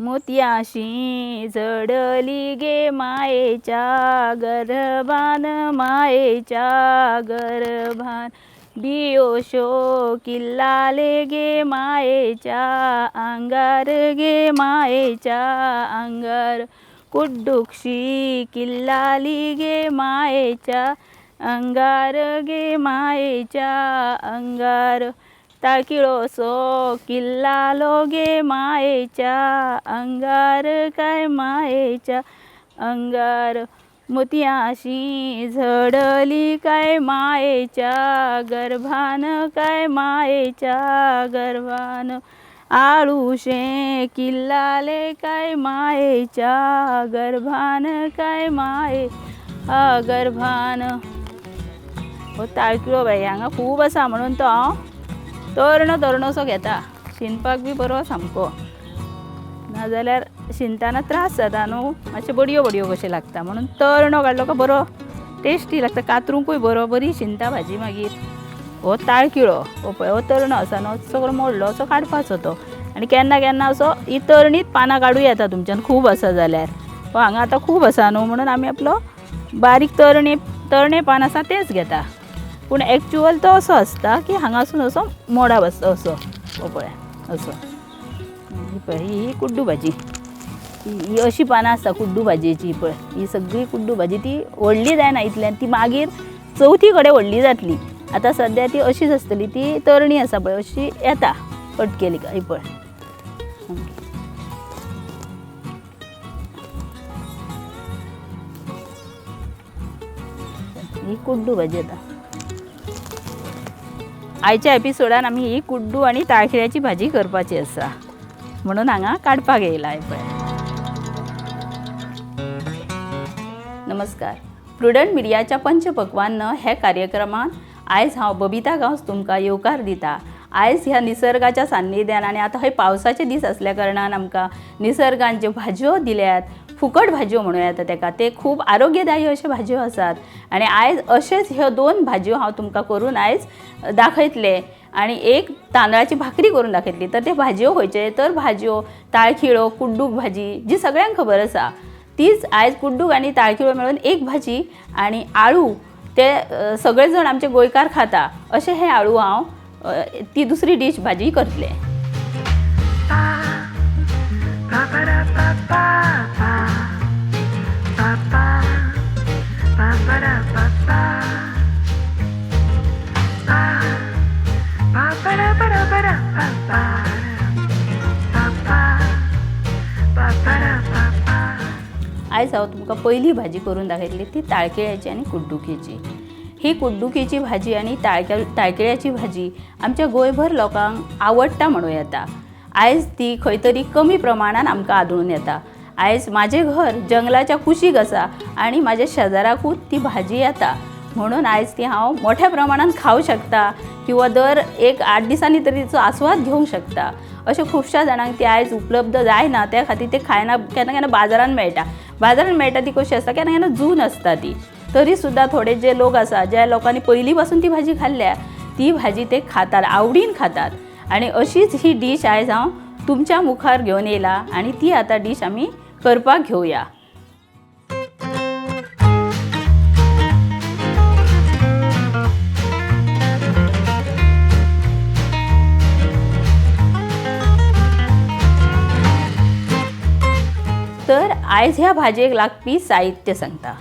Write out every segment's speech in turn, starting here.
मोतयांशी झडली गे मायेच्या गर्भान, मायेच्या गर्भान. बियोशो किल्लाले गे मायेच्या आंगार गे मायेच्या आंगार. कुड्डुकशी किल्लाली गे मायेच्या अंगार गे मायेच्या अंगार. ताळकिळोसो किल्लालो गे मायेच्या अंगार काय मायेच्या अंगार. मोतयांशी झडली काय मायेच्या गर्भान काय मायेच्या गर्भान. आळूशें किल्लाले काय मायेच्या गर्भान काय माये गर्भान. हो ताळकिळो बाई हांगा खूब आसा म्हणून तो हांव तरणो तरणोसो घेता. शिनपाक बी बरो सामको, नाजाल्यार शिनतना त्रास जाता न्हू, मातशें बडयो बडयो कशें लागता. म्हणून तरणो काडलो काय बरो टेस्टी लागता, कातरुंकूय बरो, बरी शिनता भाजी मागीर. हो ताळकिळो हो पळय, हो तरणो आसा न्हू, सगळो मोडलो असो काडपाचो तो. आनी केन्ना केन्ना असो ही तरणीच पानां काडूं येता तुमच्यान खूब आसा जाल्यार. हो हांगा आतां खूब आसा न्हू म्हणून आमी आपलो बारीक तरणे तरणे पान आसा तेंच घेता. पूण एक्चुअल तो असो आसता की हांगासून असो मोडप आसता असो. हो पळय असो. ही पळय ही कुड्डू भाजी, ही अशी पानां आसता कुड्डू भाजयेची. ही पळय ही सगळी कुड्डू भाजी, ती व्हडली जायना इतल्यान, ती मागीर चवथी कडेन व्हडली जातली. आतां सद्या ती अशीच आसतली, ती तरणी आसा पळय अशी येता कट केली काय. ही पळय ही कुड्डू भाजी. आतां आयच्या एपिसोडान आमी ही कुड्डू आनी ताळखिळ्याची भाजी करपाची आसा म्हणून हांगा काडपाक येयला. हे पळय. नमस्कार, प्रुडंट मिडियाच्या पंचपक्वान्न ह्या कार्यक्रमात आयज हांव बबिता गांवस तुमकां येवकार दिता. आयज ह्या निसर्गाच्या सान्निध्यान आनी आतां हय पावसाचे दीस आसल्या कारणान आमकां निसर्गान ज्यो भाजयो दिल्यात, फुकट भाजयो म्हणूं येता तेका, ते खूब आरोग्यदायी अश्यो भाजयो आसात. आनी आयज अशेंच ह्यो दोन भाजयो हांव तुमकां करून आयज दाखयतलें. आनी एक तांदळाची भाकरी करून दाखयतली. तर ते भाजयो खंयचे, तर भाजयो ताळखिळो, कुड्डूक भाजी जी सगळ्यांक खबर आसा तीच आयज कुड्डूक आनी ताळखिळो मेळून एक भाजी. आनी आळू ते सगळे जण आमचे गोंयकार खाता अशें हे आळू हांव ती दुसरी डीश भाजी करतलें. आयज हांव तुमकां पयली भाजी करून दाखयतली ती ताळखिळ्याची आनी कुड्डुकेची. ही कुड्डुकेची भाजी आनी ताळखिळ्याची भाजी आमच्या गोंयभर लोकांक आवडटा म्हणूं येता. आयज ती खंय तरी कमी प्रमाणान आमकां आदळून येता. आयज म्हाजें घर जंगलाच्या कुशीक आसा आनी म्हाज्या शेजाराकूच ती भाजी येता म्हणून आयज ती हांव मोठ्या प्रमाणान खावं शकता किंवा दर एक 8 दिसांनी तरी तिचो आस्वाद घेवंक शकता. अशें खुबश्या जाणांक ती आयज उपलब्ध जायना, त्या खातीर ते खायना. केन्ना केन्ना बाजारान मेळटा, बाजारान मेळटा ती कशी आसता, केन्ना केन्ना जून आसता ती. तरी सुद्दां थोडे जे लोक आसा ज्या लोकांनी पयलीं पासून ती भाजी खाल्ल्या ती भाजी ते खातात, आवडीन खातात. आनी अशीच ही डीश आयज हांव तुमच्या मुखार घेवन येयला आनी ती आतां डीश आमी करपाक घेवया. तर आयज ह्या भाजयेक लागपी साहित्य सांगता.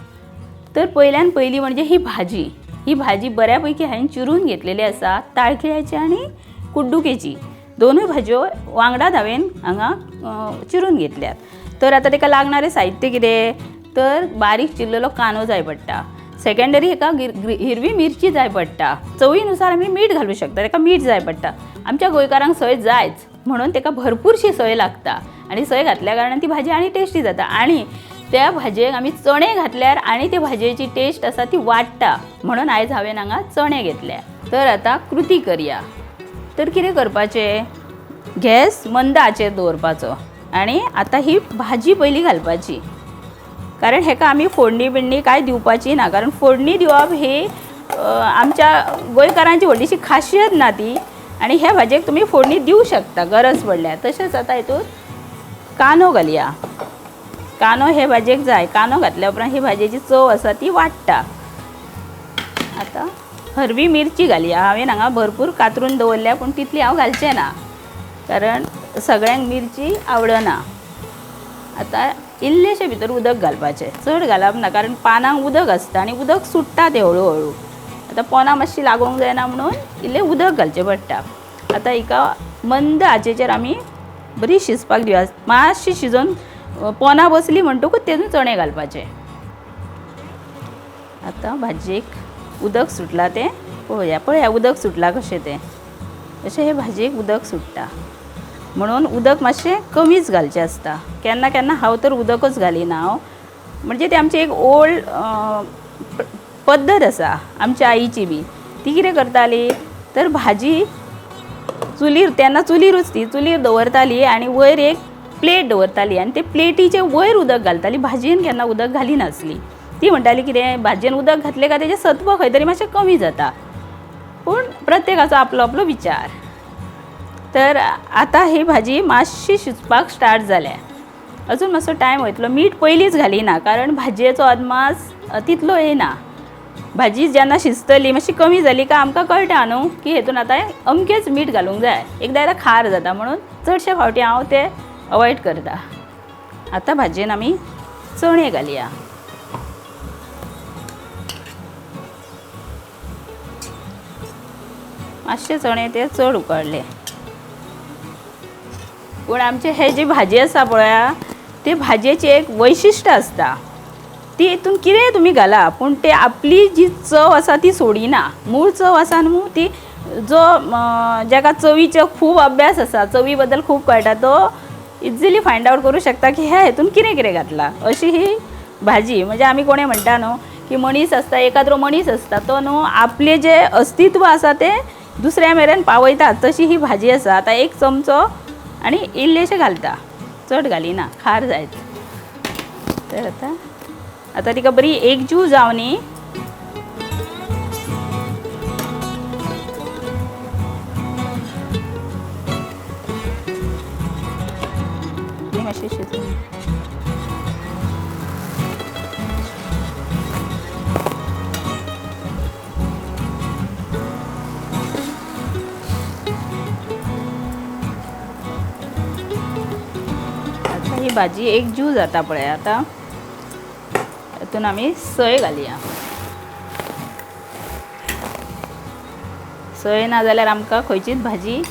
तर पयल्यान पयली म्हणजे ही भाजी. ही भाजी बऱ्यापैकी हांवें चिरून घेतलेली आसा, ताळखिळ्याची आनी कुड्डुकेची दोनूय भाजयो वांगडाच हांवें हांगा चिरून घेतल्यात. तर आतां ताका लागणारें साहित्य कितें, तर बारीक चिरलेलो कांदो जाय पडटा, सेकेंडरी हेका हिरवी मिरची जाय पडटा, चवीनुसार आमी मीठ घालूं शकता, ताका मीठ जाय पडटा. आमच्या गोंयकारांक सय जायच म्हणून ताका भरपूरशी सय लागता आनी सय घातल्या कारणान ती भाजी आनी टेस्टी जाता. आनी त्या भाजयेक आमी चणे घातल्यार आनी ते भाजयेची टेस्ट आसा ती वाडटा म्हणून आयज हांवें हांगा चणे घेतल्या. तर आतां कृती करया. तर कितें करपाचें, गॅस मंद आचेर दवरपाचो आनी आतां ही भाजी पयली घालपाची, कारण हेका आमी फोडणी बिडणी कांय दिवपाची ना, कारण फोडणी दिवप ही आमच्या गोंयकारांची व्हडलीशी खासियत ना ती. आनी ह्या भाजयेक तुमी फोडणी दिवं शकता गरज पडल्यार. तशेंच आतां हितून कांदो घालया. कांदो हे भाजयेक जाय. कांदो घातल्या उपरांत ही भाजयेची चव आसा ती वाडटा. आतां हरवी मिरची घालया. हांवें हांगा भरपूर कातरून दवरल्या पूण तितली हांव घालचें ना कारण सगळ्यांक मिरची आवडना. आतां इल्लेशें भितर उदक घालपाचें, चड घालप ना कारण पानांक उदक आसता आनी उदक सुट्टा तें हळू हळू. आतां पोना मातशी लागूंक जायना म्हणून इल्लें उदक घालचें पडटा. आतां हिका मंद आचेचेर आमी बरी शिजपाक दिवया. मातशी शिजोवन पोना बसली म्हणटकूच तेतून चणे घालपाचे. आतां भाजयेक उदक सुटलां तें पळोवया. पळया उदक सुटलां कशें तें. अशें हे भाजयेक उदक सुट्टा म्हणून उदक मातशें कमीच घालचें आसता. केन्ना केन्ना हांव तर उदकच घालिना हांव, म्हणजे ती आमची एक ओल्ड पद्दत आसा आमच्या आईची बी. ती कितें करताली तर भाजी चुलीर, तेन्ना चुलीरूच ती चुलीर दवरताली आनी वयर एक प्लेट दवरताली आनी ते प्लेटीचे वयर उदक घालताली. भाजयेन केन्ना उदक घालिनासली. ती म्हणटाली कितें भाजयेन उदक घातलें काय तेजें सत्व खंय तरी मातशें कमी जाता. पूण प्रत्येकाचो आपलो आपलो विचार. तर आतां ही भाजी मातशी शिजपाक स्टार्ट जाल्या. अजून मातसो टायम वयतलो. मीठ पयलींच घालिना कारण भाजयेचो अदमास तितलो येना. भाजी जेन्ना शिजतली मातशी कमी जाली काय आमकां कळटा न्हू की हेतून आतां अमकेंच मीठ घालूंक जाय. एकदां एकदां खार जाता म्हणून चडशे फावटी हांव ते अवॉयड करता. आतां भाजयेन आमी चणे घालया. मातशे चणे ते चड उकडले. पूण आमचे हे जी भाजी आसा पळया ते भाजयेची एक वैशिश्ट आसता. ती हितून कितेंय तुमी घाला पूण ते आपली जी चव आसा ती सोडिना. मूळ चव आसा न्हू ती जो जाका चवीचो खूब अभ्यास आसा, चवी बद्दल खूब कळटा, तो इजिली फायंड आवट करूं शकता की ह्या हितून कितें कितें घातलां. अशी ही भाजी. म्हणजे आमी कोणें म्हणटा न्हू की मनीस आसता, एकाद्रो मनीस आसता तो न्हू आपलें जें अस्तित्व आसा तें दुसऱ्या मेरेन पावयता, तशी ही भाजी आसा. आतां एक चमचो आनी इल्लेशें घालता, चड घालिना, खार जायत. तर आतां आतां तिका बरी एकजीव जावनी. मातशी शिजोवन आतां ही भाजी एकजीव जाता पळय. आतां हातून आमी सय घालया. सय ना जाल्यार आमकां खंयचीच भाजी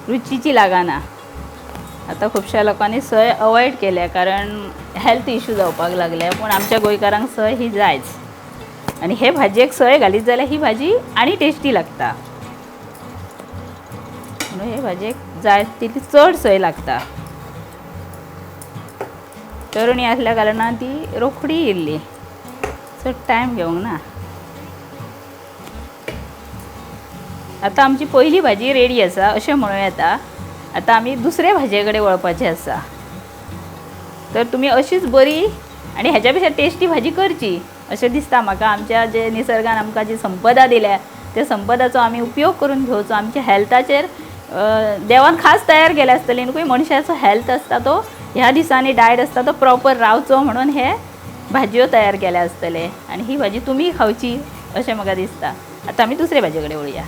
रुचीची लागना. आतां खुबश्या लोकांनी सय अवॉयड केल्या कारण हेल्थ इशू जावपाक लागले, पूण आमच्या गोंयकारांक सय ही जायच. आनी हे भाजयेक सय घालीत जाल्यार ही भाजी आनी टेस्टी लागता. म्हणून हे भाजयेक जाय तितली चड सय लागता. तरणी आसल्या कारणान ती रोखडी इल्ली, चड टायम घेवंक ना. आतां आमची पयली भाजी रेडी आसा अशें म्हणूं येता. आतां आमी दुसरे भाजये कडेन वळपाचें आसा. तर तुमी अशीच बरी आनी हेच्या पेक्षा टेस्टी भाजी करची अशें दिसता म्हाका. आमच्या जे निसर्गान आमकां जी संपदा दिल्या त्या संपदाचो आमी उपयोग करून घेवचो. आमच्या हेल्थाचेर देवान खास तयार केल्या आसतली न्हू, मनशाचो हेल्थ आसता तो ह्या दिसांनी डायट आसता तो प्रॉपर रावचो म्हणून हे भाजयो तयार केल्या आसतले. आनी ही भाजी तुमी खावची अशें म्हाका दिसता. आतां आमी दुसरे भाजये कडेन वळया.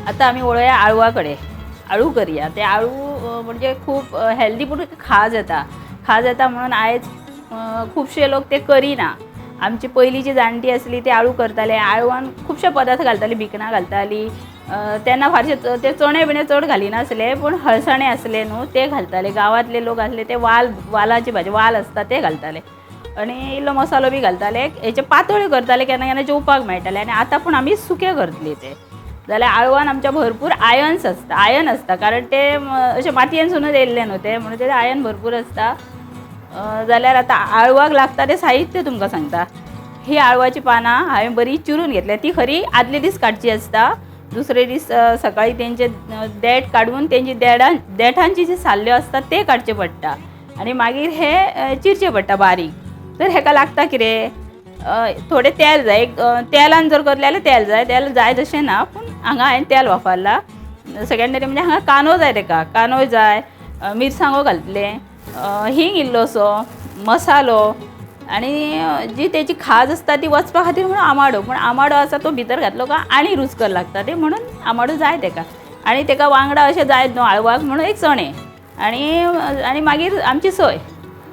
आतां आमी वळया आळवा कडेन. आळू करया. ते आळू म्हणजे खूब हेल्दी पूण खाज येता. खाज येता म्हणून आयज खुबशे लोक ते करिना. आमची पयलींची जाणटी आसली ती आळू करताले. आळवान खुबशे पदार्थ घालताली, भिकणां घालताली. तेन्ना फारशे ते चणे बिणे चड घालिनासले, पूण हळसाणे आसले न्हू ते घालताले. गांवांतले लोक आसले ते वाल, वालाची भाजी वाल आसता ते घालताले आनी इल्लो मसालो बी घालताले. हेचे पातळ करताले, केन्ना केन्ना जेवपाक मेळटाले. आनी आतां पूण आमी सुके करतली ते. जाल्यार आळवान आमच्या भरपूर आयन्स आसता, आयन आसता कारण ते अशें मातयेनसूनच येयल्ले न्हू ते, म्हणून ते आयन भरपूर आसता. जाल्यार आतां आळवाक लागता तें साहित्य तुमकां सांगता. ही आळवाची पानां हांवें बरी चिरून घेतल्या. ती खरी आदले दीस काडची आसता, दुसरे दीस सकाळी तेंचे देठ काडून तेंची देठांची जी साल्ल्यो आसता ते काडचे पडटा आनी मागीर हे चिरचे पडटा बारीक. तर हेका लागता कितें, थोडें तेल जाय. एक तेलान जर करले जाल्यार तेल जाय, तेल जाय तशें ना, पूण हांगा हांवें तेल वापरलां. सेकेंडरी म्हणजे हांगा कांदो जाय तेका, कांदो जाय, मिरसांगो घातले, हिंग इल्लोसो, मसालो आनी जी तेची खाज आसता ती वचपा खातीर म्हणून आमाडो. पूण आमाडो आसा तो भितर घातलो काय आनी रुचकर लागता ते, म्हणून आमाडो जाय तेका. आनी तेका वांगडा अशें जायत न्हू आळवाक म्हणून एक चणे आनी आनी मागीर आमची सोय.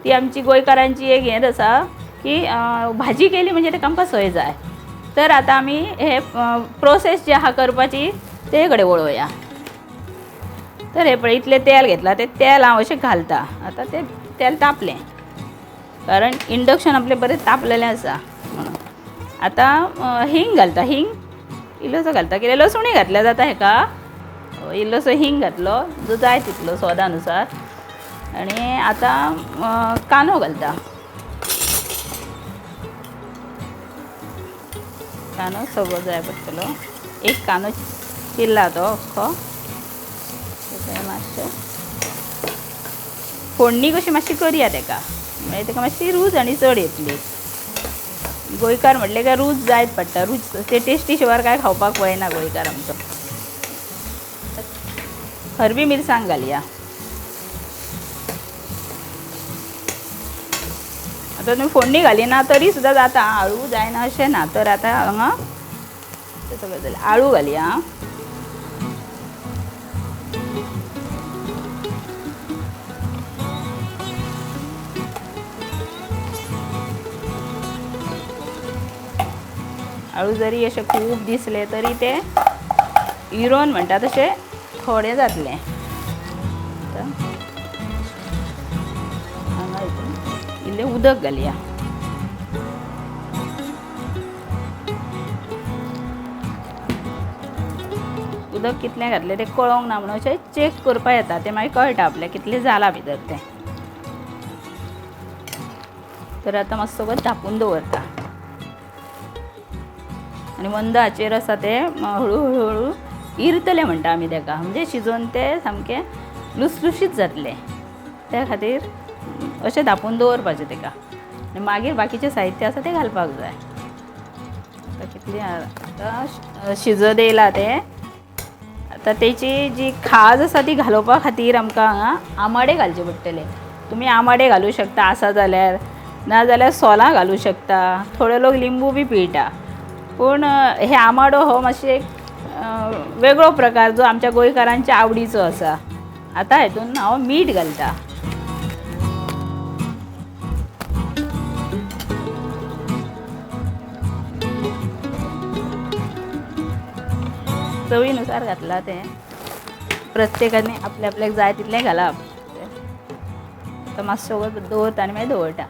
ती आमची गोंयकारांची एक हें आसा की भाजी केली म्हणजे तेका आमकां सोय जाय. तर आतां आमी हे प्रोसेस जी आहा करपाची ते कडेन वळोवया. तर हे पळय इतलें तेल घेतलां, तें तेल हांव अशें घालता. आतां तें तेल तापलें, कारण इंडक्शन आपलें बरें तापलेलें आसा म्हणून. आतां हिंग घालता, हिंग इल्लोसो घालता, कित्याक लसुणूय घातल्यार जाता हेका. इल्लोसो हिंग घातलो जो जाय तितलो स्वादा अनुसार. आनी आतां कांदो घालता, कांदो सगळो जाय पडटलो. एक कांदो चिरला तो अख्खो, मातशें फोडणी कशी मातशी करया तेका, मागीर तेका मातशी रूच आनी चड येतली. गोंयकार म्हटलें काय रूच जायत पडटा, रूच ते टेस्टी शिवाय काय खावपाक पळयना गोंयकार आमचो. हरवी मिरसांग घालया. आतां तुमी फोडणी घालिना तरी सुद्दां जाता, आळू जायना अशें ना. तर आतां हांगा सगळें जालें, आळू घालया. आळू जरी अशें खूब दिसले तरी ते इरोन म्हणटा तशें थोडें जातलें. हांगा हितून इल्लें उदक घालया. उदक कितलें घातलें तें कळोंक ना म्हणून अशें चॅक करपा येता, तें मागीर कळटा आपल्याक कितलें जालां भितर तें. तर आतां मातसो धांपून दवरता आनी मंद हाचेर आसा तें हळू हळू हळू इरतलें म्हणटा आमी तेका, म्हणजे शिजोवन तें सामकें लुसलुशीत जातलें. त्या खातीर अशें धांपून दवरपाचें तेका आनी मागीर बाकीचें साहित्य आसा तें घालपाक जाय. आतां कितलें आतां शिजत येयलां तें. आतां तेची जी खाज आसा ती घालोवपा खातीर आमकां हांगा आमाडे घालचे पडटले. तुमी आमाडे घालूं शकता आसा जाल्यार, ना जाल्यार सोलां घालूं शकता. थोडे लोक लिंबू बी पिळटा, पूण हे आमाडो हो मातशें एक वेगळो प्रकार जो आमच्या गोंयकारांच्या आवडीचो आसा. आतां हेतून हांव मीठ घालता. चवीनुसार घातलां तें, प्रत्येकाने आपल्या आपल्याक जाय तितलें घालप. आतां मातसो दवरता आनी मागीर दवरता.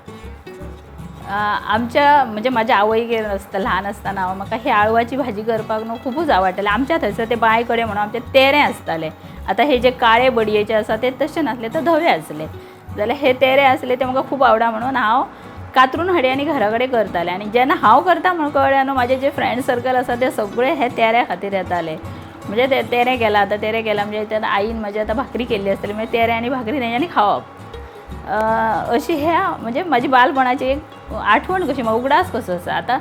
आमच्या म्हणजे म्हाज्या आवयगेर आसता ल्हान आसतना हांव, म्हाका ही आळवाची भाजी करपाक न्हू खुबूच आवडटालें. आमच्या थंयसर ते बांय कडेन म्हणून आमचे तेरे आसताले. आतां हे जे काळे बडयेचे आसा ते तशे नासले, ते धवे आसले. जाल्यार हे तेरे आसले ते म्हाका खूब आवडा म्हणून हांव कातरून हाडी आनी घरा कडेन करतालें. आनी जेन्ना हांव करता म्हणून कळ्ळें न्हू, म्हाजे जे फ्रेंड सर्कल आसा ते सगळे हे तेऱ्या खातीर येताले. म्हणजे ते तेरे केला, आतां तेरे केला म्हणजे तेन्ना आईन म्हजे आतां भाकरी केल्ली आसतली, मागीर तेरे आनी भाकरी तेंच्यांनी खावप. अशी ह्या म्हणजे म्हाजी बालपणाची एक आठवण कशी, म्हाका उगडास कसो आसा. आतां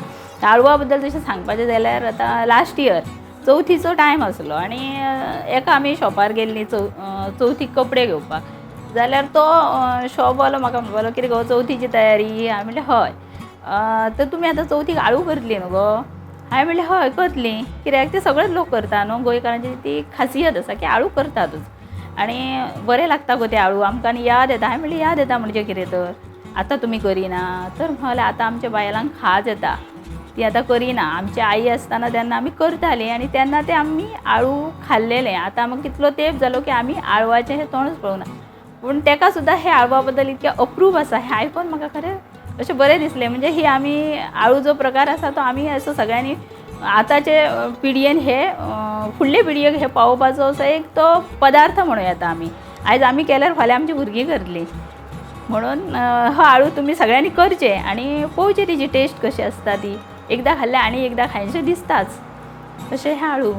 आळवा बद्दल तशें सांगपाचें जाल्यार आतां लास्ट इयर चवथीचो टायम आसलो आनी एका आमी शॉपार गेल्लीं चवथीक कपडे घेवपाक. जाल्यार तो शॉपवालो म्हाका म्हणपाक लागलो, कितें गो चवथीची तयारी? हांवें म्हणलें हय. तर तुमी आतां चवथीक आळू करतली न्हू गो? हांवें म्हणलें हय करतली, कित्याक ते सगळेच लोक करता न्हू, गोंयकारांची ती खासियत आसा की आळू करतातूच आनी बरें लागता गो ते आळू, आमकां आनी याद येता. हांवें म्हणलें याद येता म्हणजे कितें तर, आतां तुमी करिना? तर म्हणलें आतां आमच्या बायलांक खाज येता, ती आतां करिना. आमची आई आसतना तेन्ना आमी करतालीं आनी तेन्ना ते आमी आळू खाल्लेलें. आतां आमकां कितलो तेंप जालो की आमी आळवाचें हें तोंडच पळोवंक ना, पूण तेका सुद्दां हे आळवा बद्दल इतकें अप्रूप आसा हें आयकून म्हाका खरें अशें बरें दिसलें. म्हणजे ही आमी आळू जो प्रकार आसा तो आमी असो सगळ्यांनी आतांचे पिळयेन हे फुडले पिळयेक हे पावोवपाचो असो एक तो पदार्थ म्हणूं येता. आमी आयज आमी केल्यार फाल्यां आमची भुरगीं करतलीं, म्हणून हो आळू तुमी सगळ्यांनी करचें आनी पळोवचें तेजी टेस्ट कशी आसता ती. एकदां खाल्लें आनी एकदां खायनशें दिसताच तशें हें आळू.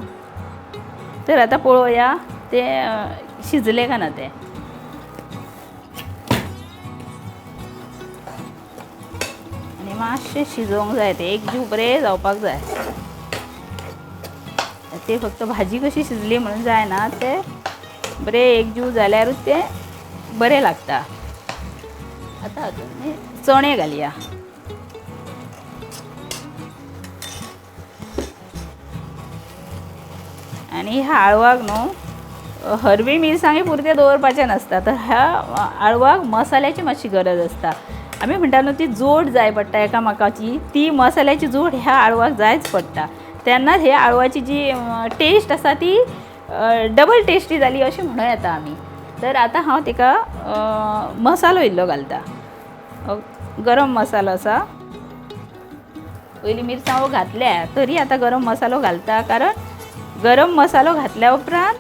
तर आतां पळोवया तें शिजलें काय ना तें. आनी मातशें शिजोवंक जाय तें, एक जीव बरें जावपाक जाय. ते फक्त भाजी कशी शिजली म्हणून जायना, ते बरें एक जीव जाल्यारूच ते बरें लागता. आतां हातूंत चणे घालया. आनी ह्या आळवाक न्हू हरवी मिरसांगी पुरतें दवरपाचें नासता, तर ह्या आळवाक मसाल्याची मातशी गरज आसता. आमी म्हणटा न्हू ती जोड जाय पडटा एकामेकाची, ती मसाल्याची जोड ह्या आळवाक जायच पडटा. तेन्नाच हे आळवाची जी टेस्ट आसा ती डबल टेस्टी जाली अशें म्हणूं येता आमी. तर आतां हांव तिका मसालो इल्लो घालता, गरम मसालो आसा. पयलीं मिरसांगो घातल्या तरी आतां गरम मसालो घालता, कारण गरम मसालो घातल्या उपरांत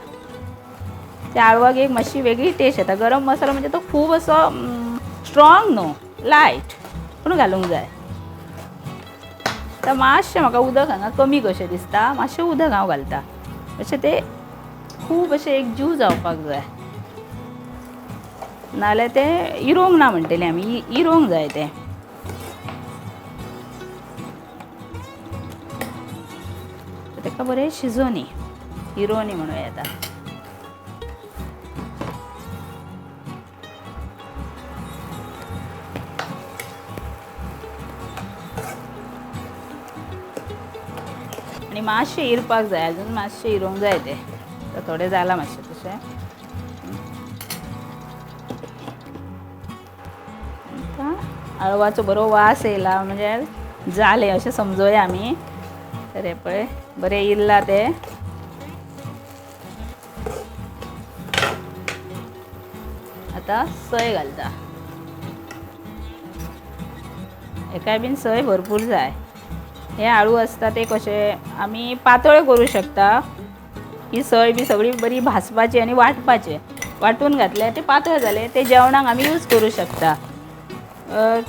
त्या आळवाक एक मातशी वेगळी टेस्ट येता. गरम मसालो म्हणजे तो खूब असो स्ट्रॉंग न्हू, लायट पूण घालूंक जाय. आतां मातशें म्हाका उदक हांगा कमी कशें दिसता, मातशें उदक हांव घालता. अशें तें खूब अशें एक जीव जावपाक जाय, नाजाल्यार तें इरोवंक ना म्हणटलें आमी, इरोवंक जाय तें. ताका बरें शिजोवनी इरोवनी म्हणूं येता. आनी मातशें इरपाक जाय, अजून मातशें इरोवंक जाय तें. थोडें जालां मातशें तशें. आतां आळवाचो बरो वास येयला म्हणजे जालें अशें समजोया आमी. तर हें पळय बरें इरलां तें. आतां सय घालता, हेकाय बीन सय भरपूर जाय. हे आळू आसता ते कशें आमी पातळ करूं शकता. ही सय बी सगळी बरी भाजपाची आनी वांटपाचें, वांटून घातल्यार ते पातळ जाले ते जेवणाक आमी यूज करूं शकता,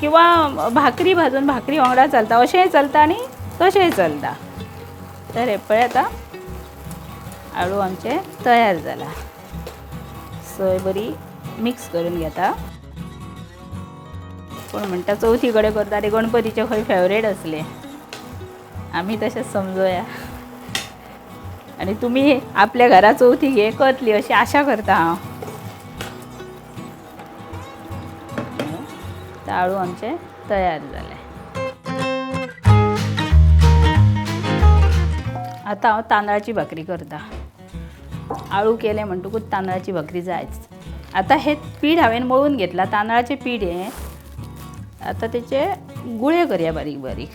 किंवा भाकरी भाजून भाकरी वांगडा चलता, अशेंय चलता आनी तशेंय चलता. तर हें पळय आतां आळू आमचें तयार जाला. सय बरी मिक्स करून घेता. कोण म्हणटा चवथी कडेन करता ते गणपतीचे खंय फेवरेट आसले, आमी तशेंच समजोया. आनी तुमी आपल्या घरा चवथीक हें करतली अशी आशा करता हांव. आळू आमचें तयार जालें. आतां हांव तांदळाची भाकरी करता. आळू केलें म्हणटकूच तांदळाची भाकरी जायच. आतां हें पीठ हांवें मळून घेतलां, तांदळाचें पीठ हें. आतां तेचे गुळे करया बारीक बारीक.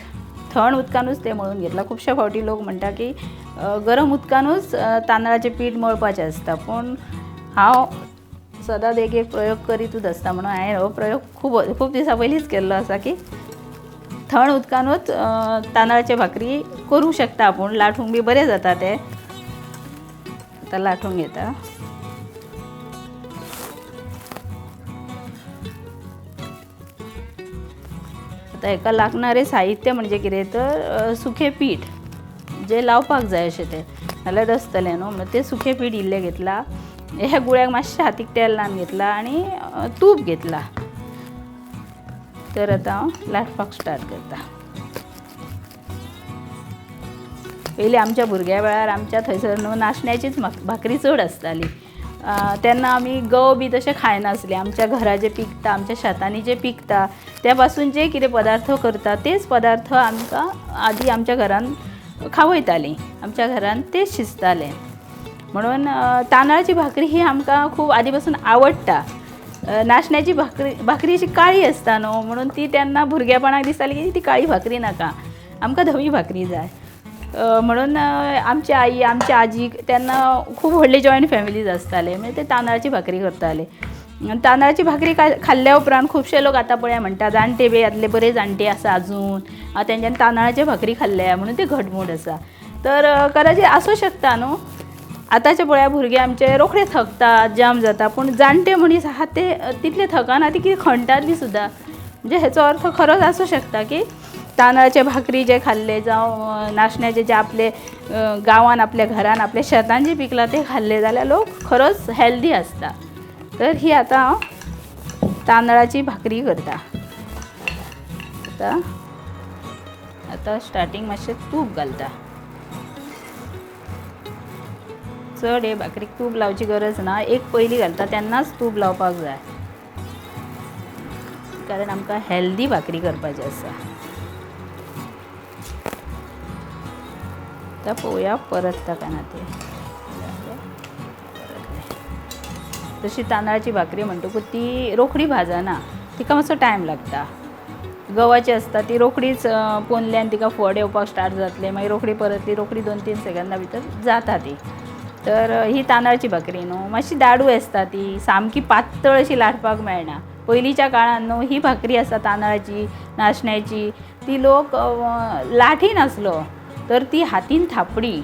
थंड उदकानूच तें मळून घेतलां. खुबशे फावटी लोक म्हणटा की गरम उदकानूच तांदळाचें पीठ मळपाचें आसता, पूण हांव सदांच एक एक प्रयोग करीतूच आसता, म्हणून हांवें हो प्रयोग खूब खूब दिसां पयलींच केल्लो आसा की थंड उदकानूच तांदळाचे भाकरी करूं शकता आपूण, लाटूंक बी बरें जाता तें. आतां लाटूंक घेता. आतां हेका लागणारें साहित्य म्हणजे कितें तर सुकें पीठ जें लावपाक जाय अशें तें, नाल्यार दसतलें न्हू, म्हणून तें सुकें पीठ इल्लें घेतलां. ह्या गुळ्याक मातशें हातीक तेल लावन घेतलां आनी तूप घेतलां. तर आतां हांव लाटपाक स्टार्ट करता. पयलीं आमच्या भुरग्या वेळार आमच्या थंयसर न्हू नाशण्याचीच भाकरी चड आसताली. तेन्ना आमी गंव बी तशें खायनासले. आमच्या घरा जें पिकता, आमच्या शेतांनी जें पिकता त्या पासून जे कितें पदार्थ करता तेच पदार्थ आमकां आदी आमच्या घरान खावयतालीं, आमच्या घरान तेच शिजतालें. म्हणून तांदळाची भाकरी ही आमकां खूब आदी पासून आवडटा. नाशण्याची भाकरी भाकरी अशी काळी आसता न्हू, म्हणून ती तेन्ना भुरगेपणाक दिसताली की ती काळी भाकरी नाका, आमकां धवी भाकरी जाय. म्हणून आमची आई आमची आजी तेन्ना खूब व्हडले जॉयंट फॅमिलीज आसताले, म्हणजे ते तांदळाची भाकरी करताले. तांदळाची भाकरी खाल्ल्या उपरांत खुबशे लोक आतां पळय म्हणटा जाणटे बी आदले बरे जाणटे आसा अजून तेंच्यांनी तांदळाची भाकरी खाल्ल्या म्हणून ते घटमूट आसा. तर कदाचित आसूं शकता न्हू. आतांचे पळया भुरगे आमचे रोखडे थकतात, जाम जाता, पूण जाणटे मनीस आहा ते तितले थकना, ती कितें खणटात बी सुद्दां. म्हणजे हेचो अर्थ खरोच आसूं शकता की तांदळाचे भाकरी जे खाल्ले जावं नाशण्याचे जे आपले गांवान आपल्या घरान आपल्या शेतान जे पिकलां ते खाल्ले जाल्यार लोक खरोच हेल्दी आसता. तर ही आतां हांव तांदळाची भाकरी करता. आतां आतां स्टार्टींग मातशें तूप घालता. चड हे भाकरीक तूप लावची गरज ना, एक पयली घालता तेन्नाच तूप लावपाक जाय, कारण आमकां हेल्दी भाकरी करपाची आसा. आतां पळोवया परतता काय ना ते. तशी तांदळाची भाकरी म्हणटकूच ती रोखडी भाजना, तिका मातसो टायम लागता. गव्हाची आसता ती रोखडीच पोनल्यान तिका फड येवपाक स्टार्ट जातलें, मागीर रोखडी परतली, रोखडी 2-3 सेकंदा भितर जाता ती. तर ही तांदळाची भाकरी न्हू मातशी दाडू आसता, ती सामकी पातळ अशी लाटपाक मेळना. पयलींच्या काळान न्हू ही भाकरी आसा तांदळाची नाशण्याची, ती लोक लाठी नासलो तर ती हातीन थापडी,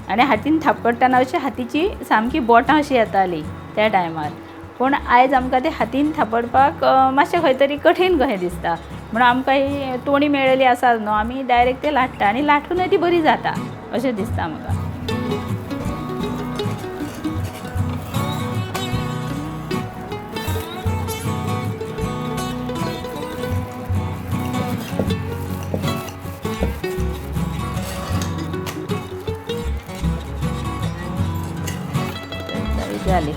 आनी हातीन थापडटना अशी हातीची सामकी बोटां अशी येताली त्या टायमार. पूण आयज आमकां ते हातीन थापडपाक मातशें खंय तरी कठीण कशें दिसता, म्हणून आमकां ही तोणी मेळ्ळेली आसा न्हू, आमी डायरेक्ट ते लाट्टा आनी लाटूनय ती बरी जाता अशें दिसता म्हाका. जाली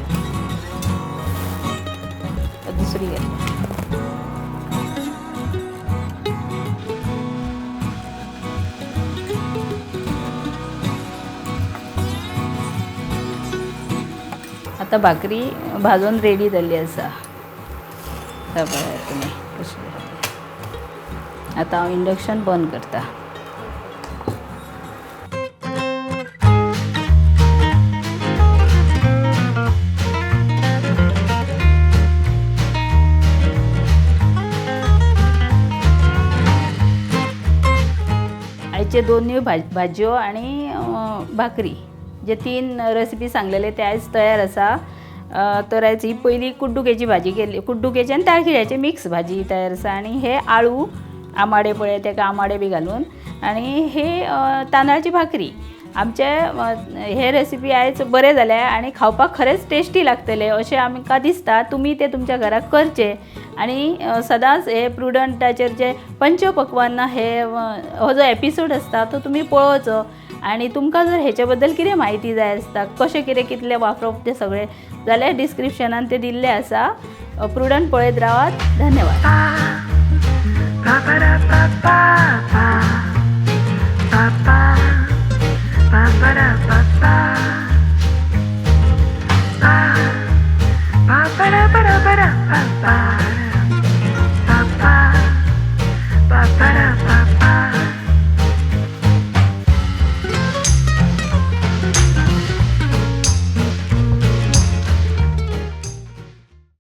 दुसरी घेतली. आतां भाकरी भाजून रेडी जाल्ली आसा. पळयात तुमी कशी. आतां हांव इंडक्शन बंद करता. आयचे दोनूय भाजयो आनी भाकरी जे 3 रेसिपी सांगलेले ते आयज तयार आसा. तर आयज ही पयली कुड्डुकेची भाजी केली, कुड्डुकेची आनी ताळखिळ्याची मिक्स भाजी तयार आसा. आनी हे आळू आमाडे पळय तेका आमाडे बी घालून, आनी हे तांदळाची भाकरी. आमचे हे रेसिपी आयज बरें जाले आनी खावपाक खरेंच टेस्टी लागतले अशें आमकां दिसता. तुमी ते तुमच्या घराक करचे आनी सदांच हे प्रुडंटाचेर जे पंचपक्वान्न हे हो जो एपिसोड आसता तो तुमी पळोवचो. आनी तुमकां जर हेचे बद्दल कितें म्हायती जाय आसता, कशें कितें कितलें वापरप तें सगळें जाल्यार डिस्क्रिप्शनान तें दिल्लें आसा. प्रुडंट पळयत रावात. धन्यवाद.